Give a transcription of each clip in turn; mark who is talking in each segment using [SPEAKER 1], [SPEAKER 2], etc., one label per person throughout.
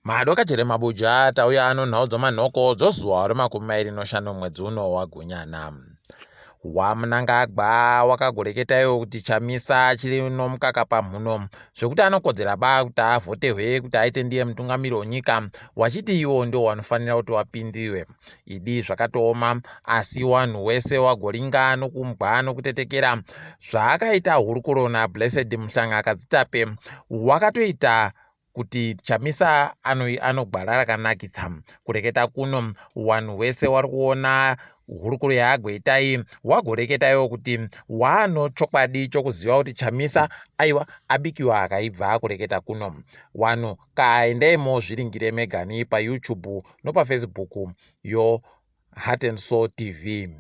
[SPEAKER 1] Madokachere mabuja tauya ano nhau dzomanhoko dzozuva remakumi mairi noshanu mwedzi uno waGunyana. WaMnangagwa wakagoreketa iwo kuti Chamisa chiri nomukaka pamhuno zvekuti anokodzera ba kuti avhotehwe kuti aite ndiye mutungamiri wenyika wachiti iwo ndiwo wanofanira kuti wapindiwe. Idi zvakatooma asi wanhu wese wagoringa nokumbwa nokutetekera zvaakaita hurukuro naBlessed Mhlanga Kadzitape wakatoita kuti Chamisa ano gwara rakanakitsa. Kureketa kuno wanhu wese wari kuona hurukuro yaagoita iyi wagoreketa iwo kuti waano chokwadi chokuziva kuti Chamisa aiwa abikiwa akaibva. Kureketa kuno wanhu kaendei mozviringire megani paYouTube nopaFacebook yo Heart and Soul TV.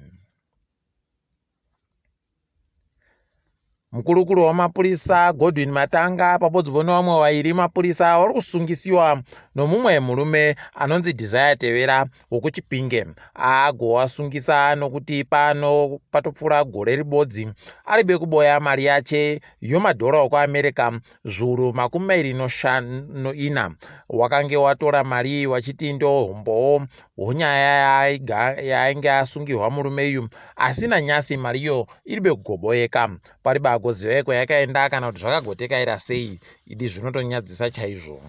[SPEAKER 1] Mukurukuri wamapurisa Godwin Matanga pabodzipo nevamwe vairi mapurisa vari kusungisiwa nomumwe murume anonzi Desire Tevera wokuChipinge. Agowasungisa nokuti pano patopfuura gore ribodzi aribe kuboya mari yache yomadhora okuAmerica zviuru 24. Wakange watora mari iyi wachiti ndohumbowo hwonyaya yaainge asungirwa murume iyu asi nanyasi mari iyo iribe kugoboyeka. Paribe agoziva kwayakaenda kana kuti zvakagotekaira sei. Idi zvinotonyadzisa chaizvo.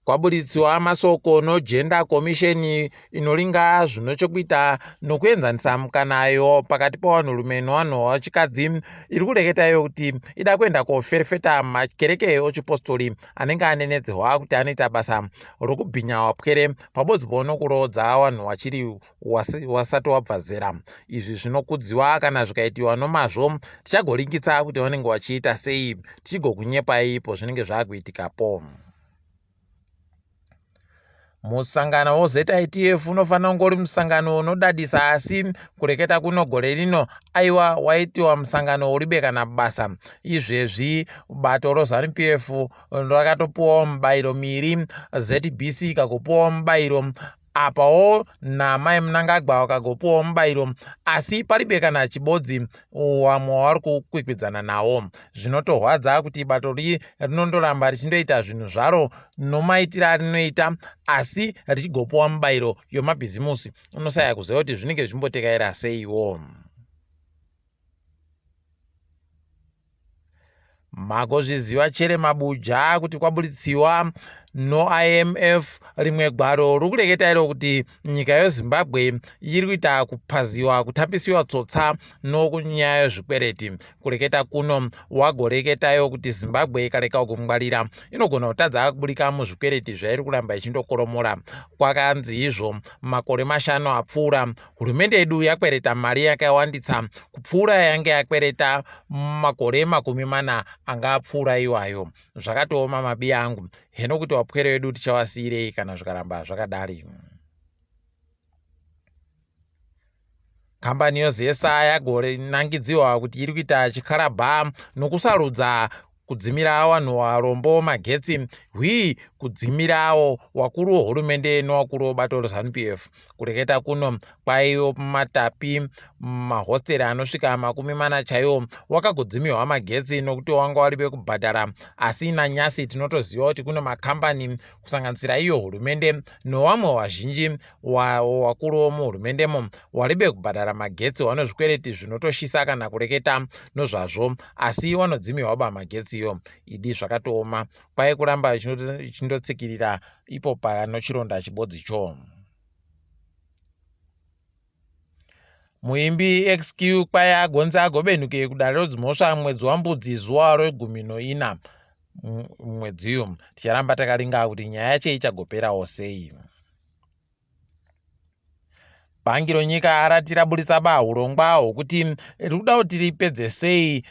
[SPEAKER 1] Kwaburitsiwa masoko noGender Commission inoringa zvino chokuita nokuenzanisa mukanayo pakati pevanhurume nevanhu vechikadzi iri kureketa iyo kuti ida kuenda koferefeta makereke ochipostori anenge anenedzerwa kuti anoita basa rokubhinya wapwere pabodzipo nokuroodza vanhu vachiri wasati wabva zera. Izvi zvinokudziwa kana zvikaitiwa nomazvo tichagoringitsa kuti vanenge vachiita sei tichigokunyepai pozvinenge zvakuitikapo. Musangano woZITF unofanira kunge uri musangano unodadisa asi kureketa kuno gore rino aiwa waitiwa musangano uribe kana basa. Izvezvi bato roZanu PF rakatopuwawo mibayiro miiri, ZBC ikagopuwawo mubayiro apawo naMai Mnangagwa vakagopuwawo mubayiro asi paribe kana chibodzi wamwe wavari kukwikwidzana nawo. Zvinotorwadza kuti bato ri rinondoramba richindoita zvinhu zvaro nomaitiro arinoita asi richigopuwa mubayiro yomabhizimusi. Unosaya kuziva kuti zvinenge zvichimbotekaira seiwo. Magozviziva chere mabuja kuti kwaburitsiwa noIMF rimwe gwaro rikureketa iro kuti nyika yeZimbabwe iri kuita kupaziwa kutambisiwa tsotsa nokunyaya yezvikwereti. Kureketa kuno wagoreketayo kuti Zimbabwe ikareka kungwarira inogona kutadza kuburika muzvikwereti zvairi kuramba ichindokoromora. Kwakanzi izvo makore mashanu apfuura hurumende yedu yakwereta mari yakawanditsa kupfuura yange yakwereta makore 40 anga apfuura iwayo. Zvakatooma mabiya angu heno kuti wapwere vedu tichavasiyirei kana zvikaramba zvakadari. Kambani yoZesa yagonangidziwa kuti iri kuita chikarabha nokusarudza kudzimira vanhu varombo magetsi hwii kudzimirawo wakuru wehurumende newakuru webato reZanu PF. Kureketa kuno kwaiyo matapi mahosteri anosvika 40 chaiwo wakagodzimiwa magetsi nokuti wanga waribe kubhadhara asi nanyasi tinotoziva kuti kune makambani kusanganisira iyo hurumende nowamwe wazhinji wakuru womuhurumendemo waribe kubhadhara magetsi wane zvikwereti zvinotoshisa kana kureketa nozvazvo asi wanodzimiwa ba magetsiyo. Idi zvakatooma kwai kuramba chindotsikirira ipo pano chironda chibodzicho. Muimbi XQ kwai agonzi agobenuke kudare redzimhosva mwedzi waMbudzi zuva regumi noina mwedziyo. Ticharamba takaringa kuti nyaya yacho ichagoperawo sei. Bhangi ronyika rati raburitsa ba hurongwa hwokuti riri kuda kuti ripedze sei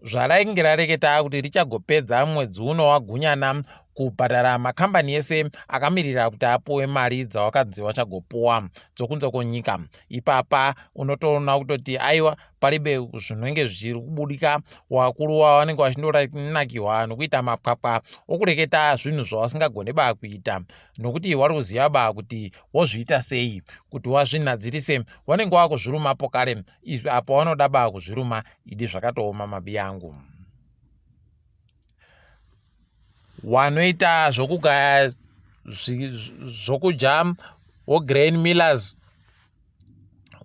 [SPEAKER 1] zvarainge rareketa kuti richagopedza mwedzi uno waGunyana kubhadhara makambani ese akamirira kuti apuwe mari dzawakanzi wachagopuwa dzokunze kwonyika. Ipapa unotoona kutoti aiwa paribe zvinenge zvichiri kubudika wakuru wavanenge vachindonakirwa nokuita mapwapwa okureketa zvinhu zvavasingagone ba kuita nokuti wari kuziva ba kuti wozviita sei kuti wazvinadzirise wanenge wakuzvirumapo kare izvi apo wanoda ba kuzviruma idi zvakatooma mabi angu. Wanoita zvokugaya zvokudya woGrain Millers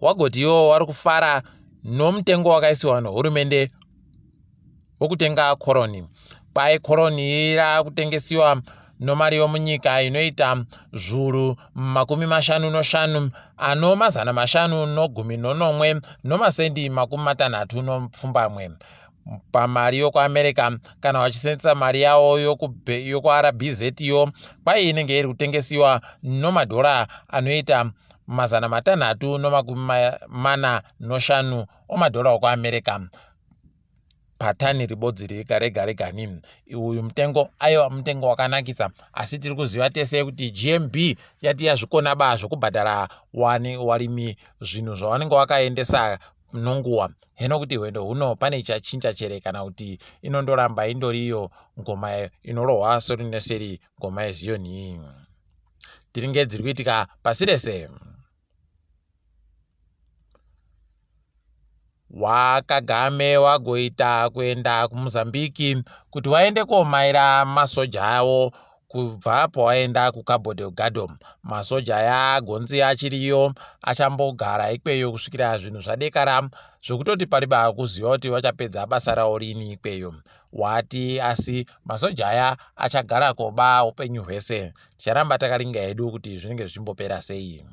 [SPEAKER 1] wagoti iwo wari kufara nomutengo wakaisiwa nohurumende wokutenga koroni. Kwai koroni iri kutengesiwa nomari yomunyika inoita zvuru 57 ano 517 nomasendi 67 pamari yokuAmerica. Kana vachisenzesa mari yavo yokuRBZ yo, kwai inenge iri kutengesiwa nomadhora anoita 645 omadhora okuAmerica patani ribodzi rega rega regani. Uyu mutengo, aiwa, mutengo wakanakisa, asi tiri kuziva tese kuti GMB yati yazvikona ba zvokubhadhara warimi zvinhu zvavanenge vakaendesa nonguva. Heno kuti hwendo huno pane chachinja chere kana kuti inondoramba indoriyo ngoma inorohwa seri neseri, ngoma yeziyoni. Tiringe dziri kuitika pasi rese. WaKagame wagoita kuenda kuMozambique kuti waende komaira masoja avo kubva pawaenda kuCabo Delgado. Masoja aya agonzi achiriyo, achambogara ikweyo kusvikira zvinhu zvadekara, zvokutoti pari kuziva kuti vachapedza basa ravo rini ikweyo. Wati asi masoja aya achagara koba upenyu hwese. Ticharamba takaringa hedu kuti zvinenge zvichimbopera sei.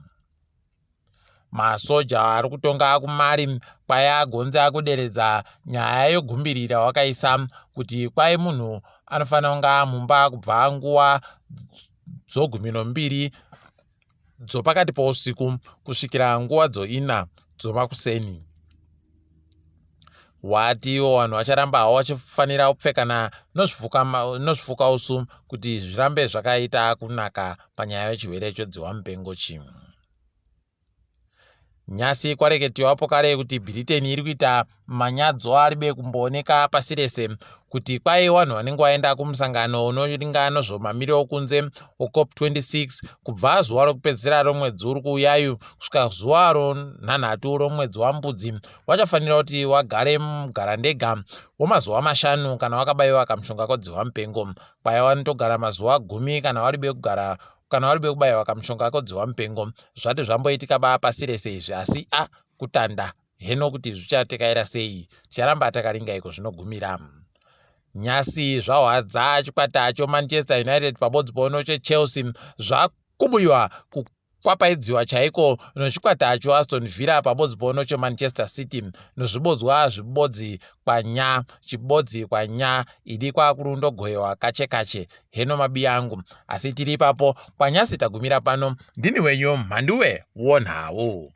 [SPEAKER 1] Masoja ari kutonga kuMali kwai agonzi akuderedza nyaya yogumbirira wakaisa kuti kwai munhu anofanira kunge amumba kubva nguva dzo12 dzopakati pousiku kusvikira nguva dzo4 dzomakuseni. Watiwo vanhu vacharamba havo vachifanira kupfekana nozvifuka usu kuti zvirambe zvakaita kunaka panyaya yechirwere chodzihwa mupengo chimwe. Nyasi kwareketiwapo kare kuti Britain iri kuita manyadzo aribe kumbooneka pasi rese, kuti kwai vanhu vanenge vaenda kumusangano unoringa nezvemamiriro okunze weCOP 26 kubva zuva rokupedzisira romwedzi uri kuuyayu kusvika zuva ronhanhatu romwedzi waMbudzi vachafanira kuti wagare mugarandega wemazuva 5 kana wakabayiwa kamushonga kodzihwa mupengo. Kwai vanotogara mazuva 10 kana varibe kugara kana vari bekubayiwa kamushonga kodzihwa mupengo. Zvati zvamboitika ba pasi rese izvi, asi a kutanda heno kuti zvichatekaira sei. Ticharamba takaringa iko zvinogumira. Nyasi zvahwadza chikwata choManchester United pabodzi pono cheChelsea zvakubuyiwa kukwapaidziwa chaiko nochikwata choAston Villa pabodzi pono cheManchester City nozvibodzwa zvibodzi kwanya chibodzi kwanya. Idi kwakurundogoyewa kache kache. Heno mabiya angu, asi tiri ipapo kwanyasi tagumira pano. Ndini wenyu Mhanduwe wonhau.